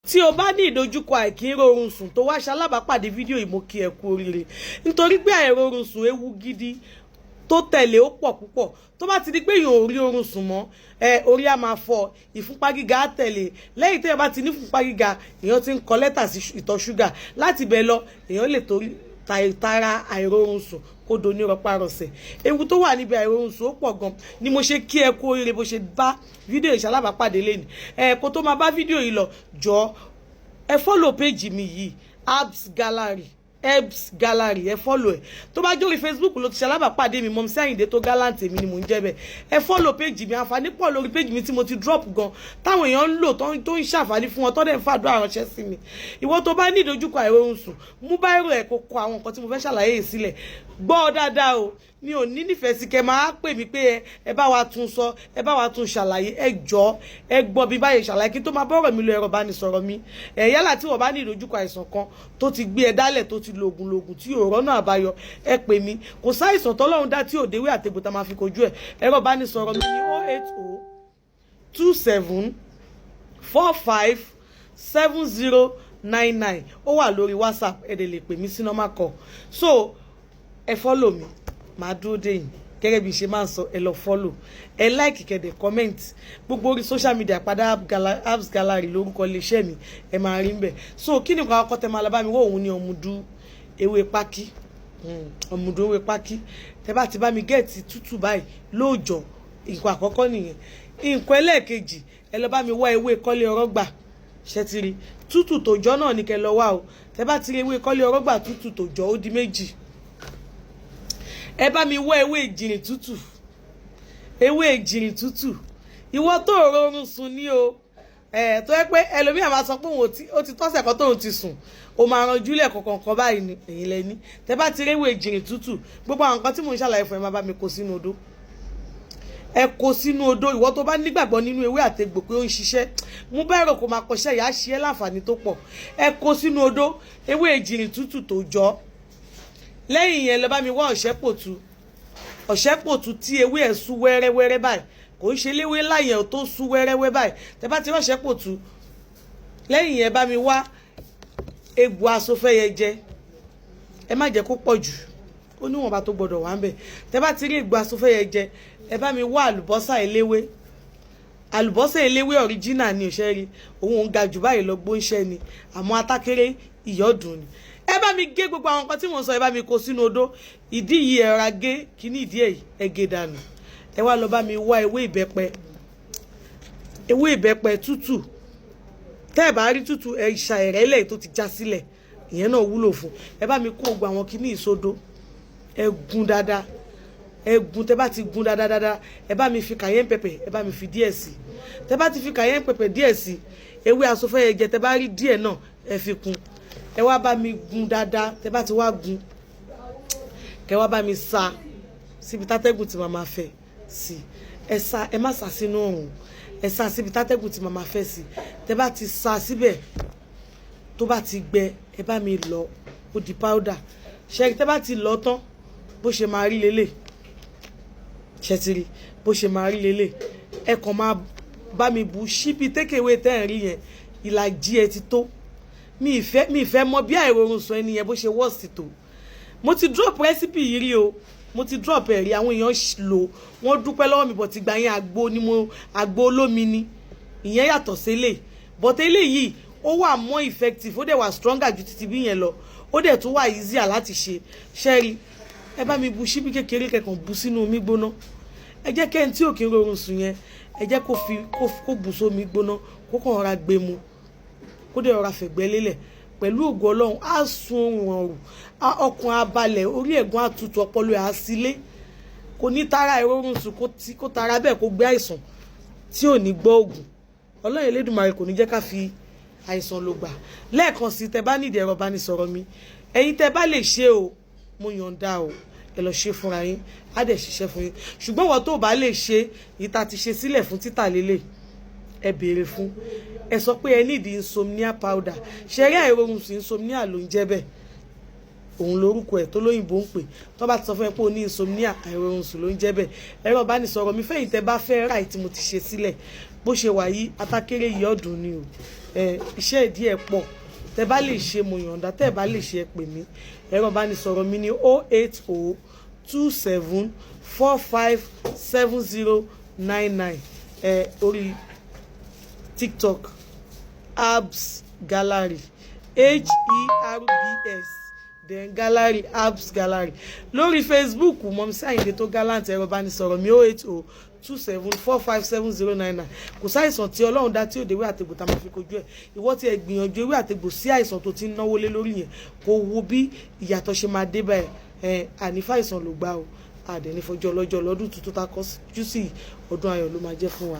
Tí o bá ní ìdojúkọ àìkínróorun sùn, tó wá ṣalábàápàdé fídíò yìí, mo kí ẹ kú oríire, nítorí pé àìróorun sùn, ewu gidi tó tẹ̀lé ó pọ̀ púpọ̀. Tó bá ti di pé èèyàn ò rí oorun sùn mọ́ ẹ, orí á máa fọ́, ìfúnpá gíga á tẹ̀lé. Lẹ́yìn téèyàn bá ti ní ìfúnpá gíga, èèyàn ti ń kọ lẹ́tà sí ìtọ̀ ṣúgà. Láti bẹ̀ lọ, èèyàn lè torí tara àìróorun sùn kó do ní rọpárọsẹ̀. Ewu tó wà níbi àìróorun sùn ó pọ̀ gan ni mo ṣe kí ẹ kú oríire bó ṣe bá fídíò ìṣalábàápàdé lẹ́nu ẹ. Kó tó máa bá fídíò yìí lọ, jọ, ẹ follow page mi yìí, Abs Gallery, Herbs Gallery, ẹ follow ẹ. Tó bá jórí Facebook ló ti ṣe alábàápàdé mi, Mumsy Àyìndé tó gallant, èmi ni mò ń jẹ́ bẹ́ẹ̀. Ẹ follow page mi. Àǹfààní pọ̀ lórí page mi tí mo ti drop gan, táwọn èèyàn ń lò, tó ń ṣàǹfààní fún wọn, tó dẹ̀ ń fàdúrà ránṣẹ́ sí mi. Ìwọ tó bá ní ìdojúkọ àìróorun sùn, mú biro ẹ̀, kó kọ àwọn nǹkan tí mo fẹ́ ṣàlàyé yìí sílẹ̀. Gbọ́ dáadáa o. Mi ò ní nífẹ̀ẹ́ sí kẹ́ máa pè mí pé ẹ bá wa tún sọ, ẹ bá wa tún ṣàlàyé. Ẹ jọ, ẹ gbọ́ bí báyìí ṣàlàyé kí tó máa bọ́rọ̀ mi lọ. Ẹ̀rọ ìbánisọ̀rọ̀ mi ẹ, yálà tí wọ́n bá ní ìdojúkọ àìsàn kan tó ti gbé ẹ dálẹ̀, tó ti lògùn lògùn tí ò rọ́nà àbáyọ, ẹ pè mí. Kò sáìsàn tọ́lọ́run dá tí ò déwé àtegbò tá máa fi kojú ẹ̀. Ẹ̀rọ ìbánisọ̀rọ̀ mi ní 08027457099. Ó wà lórí WhatsApp, ẹ dẹ̀ lè pè mí sí normal call. So ẹ follow mi, màá dúró dè yín. Gẹ́gẹ́ bí ṣe máa ń sọ, ẹ lọ follow, ẹ like, kẹ́ dẹ̀ comment. Gbogbo orí social media padà, Apps Gallery lórúkọ iléeṣẹ́ mi, ẹ máa rí ń. So kí ni nǹkan akọ́tẹ́ máa lọ bá mi wọ́? Òun ni ọ̀mùdú ewé pákí, ọ̀mùdú ewé pákí. Tẹ bá ti bá mi get tútù báyìí lóòjọ́, nǹkan àkọ́kọ́ nìyẹn. Nǹkan ẹlẹ́ẹ̀kejì, ẹ lọ bá mi wá ewé kọ́lé ọrọ́gbà. Ṣẹ́tìrì tútù tòjọ́ náà ní kẹ́ lọ wá o. Tẹ bá ti rí ewé kọ́lé ọrọ́gbà tútù tòjọ́, ó di méjì. Ẹ bá mi wá ewé ìjìnrìn tútù, ewé ìjìnrìn tútù. Ìwọ tó rọrùn sùn ní o, ẹ tó yẹ pé ẹlòmíà máa sọ pé òun ó ti tọ́sẹ̀ kan tóun ti sùn, ó máa ranjú lẹ̀ kọ̀ọ̀kan kan báyìí ni. Èyí lẹ́ni tẹ bá ti réwé ìjìnrìn tútù, gbogbo àwọn nǹkan tí mò ń ṣàlàyé fún ẹ, má bá mi kó sínú odó. Ẹ kó sínú odó. Ìwọ tó bá nígbàgbọ́ nínú ewé àtegbò pé ó ń ṣiṣẹ́, mú biro kó máa kọṣẹ́ ìyá ṣe é láǹfààní tó pọ̀. Ẹ kó sínú odó ewé ìjìnrìn tútù tó jọ. Lẹ́yìn yẹn, lọ bá mi wá ọ̀ṣẹ́pòtù, ọ̀ṣẹ́pòtù tí ewé ẹ̀ sú wẹ́rẹ́wẹ́rẹ́ báyìí. Kò ń ṣe léwé láyẹn tó sú wẹ́rẹ́wẹ́ báyìí. Tẹ bá ti rí ọ̀ṣẹ́pòtù, lẹ́yìn yẹn, bá mi wá egbò asofẹ́yẹ jẹ. Ẹ má jẹ́ kó pọ̀ jù, ó níwọ̀nba tó gbọ́dọ̀ wà ń bẹ̀. Tẹ bá ti rí egbò asofẹ́yẹ jẹ, ẹ bá mi wá àlùbọ́sà eléwé. Àlùbọ́sà eléwé original ni òṣèré rí. Òun ń ga jù báyìí lọ, gbóńṣẹ́ ni, àmọ́ atákéré ìyọ́dún ni. Ẹ bá mi gé gbogbo àwọn nǹkan tí mo sọ, ẹ bá mi kó sínú odó. Ìdí yìí, ẹ ra gé kíní ìdí ẹ, ẹ gé dànù. Ẹ wá lọ bá mi wá ewé ìbẹ́pẹ, ewé ìbẹ́pẹ tútù. Tẹ́ ẹ bá rí tútù, ẹ ṣà ẹ̀rẹ́lẹ̀ tó ti já sílẹ̀, ìyẹn náà wúlò fún. Ẹ bá mi kó gbogbo àwọn kíní ìsodó, ẹ gún dáadáa, ẹ gún. Tẹ́ bá ti gún dáadáa dáadáa, ẹ bá mi fi cayenne pepper, ẹ bá mi fi díẹ̀ sí. Tẹ́ bá ti fi cayenne pepper díẹ̀ sí, ewé asofẹ́yẹ jẹ, tẹ́ bá rí díẹ̀ náà, ẹ fi kún. Ẹ wá bá mi gún dáadáa. Tẹ́ bá ti wá gún, kẹ́ wá bá mi sa síbi tátẹ́gùn tí màá máa fẹ́ sí. Ẹ sa, ẹ má sa sínú òrùn, ẹ sa síbi tátẹ́gùn tí màá máa fẹ́ sí. Tẹ́ bá ti sa síbẹ̀, tó bá ti gbẹ, ẹ bá mi lọ, ó di powder. Ṣe tẹ́ bá ti lọ tán, bó ṣe máa rí lélẹ̀, ṣe ti rí bó ṣe máa rí lélẹ̀? Ẹ kàn máa bá mi bu ṣíbí takeaway tẹ́ ẹ̀ rí yẹn, ìlàjì ẹ ti tó. Mi ìfẹ́ mọ bí àìrórun sùn ẹni yẹn bó ṣe worst tó. Mo ti drop recipe yìí rí o, mo ti drop ẹ̀ rí, àwọn èèyàn lò, wọ́n dúpẹ́ lọ́wọ́ mi. But ìgbà yẹn, àgbo ni mo, àgbo olómi ni ìyẹn, yàtọ̀ sílẹ̀. But eléyìí, ó wà more effective, ó dẹ̀ wà stronger ju títí bí yẹn lọ, ó dẹ̀ tún wà easier láti ṣe. Ṣẹ́rí, ẹ bá mi bu ṣíbí kékeré, kẹkàn bu sínú omi gbóná. Ẹ jẹ́ kẹ́ni tí ò kí ń rọrùn sùn yẹn, ẹ jẹ́ kó fi kó bù sómi gbóná, kó kàn rọra gbé mu, kó dẹ̀ rọra fẹ̀gbẹ́ lélẹ̀. Pẹ̀lú ògo Ọlọ́run, á sun oorun ọ̀rùn, ọkàn á balẹ̀, orí ẹ̀gbọ́n àtútù, ọpọlọ ẹ̀ á sílé. Kò ní tara ìrọ̀rùn sùn kó tara bẹ́ẹ̀ kó gbé àìsàn tí ò ní gbọ́ ògùn. Ọlọ́run Elédùmarè kò ní jẹ́ ká fi àìsàn ló gbà. Lẹ́ẹ̀kan sí, tẹ bá nídìí ẹ̀rọ ìbánisọ̀rọ̀ mi, ẹ̀yin tẹ bá lè ṣe o, mo yọ̀ǹda o, ẹ lọ ṣe fúnra yín, á dẹ̀ ṣiṣẹ́ fún yín. Ṣùgbọ́n wọ́n tó bá lè ṣe, ìta ti ṣe sílẹ̀ fún títà lélẹ̀, ẹ béèrè fún. Ẹ sọ pé ẹ nídìí insomnia powder. Ṣẹ̀rí àìrórun sùn, insomnia ló ń jẹ́ bẹ́ẹ̀. Òun lórúkọ ẹ̀ tó lóyìnbó ń pè. Tó bá ti sọ fún ẹ pé o ní insomnia, àìrọ̀rùn sùn ló ń jẹ́ bẹ́ẹ̀. Ẹ̀rọ ìbánisọ̀rọ̀ mi fẹ́yìn tẹ́ bá fẹ́ rà tí mo ti ṣe sílẹ̀, bó ṣe wà yìí, atákéré yìí ọ̀dùn ni o. Iṣẹ́ ìdí ẹ̀ pọ̀. Tẹ́ bá lè ṣe, mo yọ̀ǹda. Tẹ́ bá lè ṣe, ẹ pè mí. Ẹ̀rọ ìbánisọ̀rọ̀ mi ní 08027457099. Orí TikTok, Herbs Gallery, Herbs then Gallery, Herbs Gallery. Lórí Facebook, Mumsy Àyìndé tó gallant. Ẹ̀rọ ìbánisọ̀rọ̀ mi, 08027457099. Kò sáìsàn tí Ọlọ́run dá tí òde ewé àtegbò tá a máa fi kojú ẹ̀. Ìwọ tí ẹ gbìyànjú ewé àtegbò sí àìsàn tó ti ń náwó lé lórí yẹn, kó wo bí ìyàtọ̀ ṣe máa dé báyìí. Ẹ ànífàìsàn ló gbá o, àdẹ̀nífọjọ́ ọlọ́jọ́ lọ́dún tuntun tá a kọ́ jú sí. Ọdún ayọ̀ ló máa jẹ́ fún wa.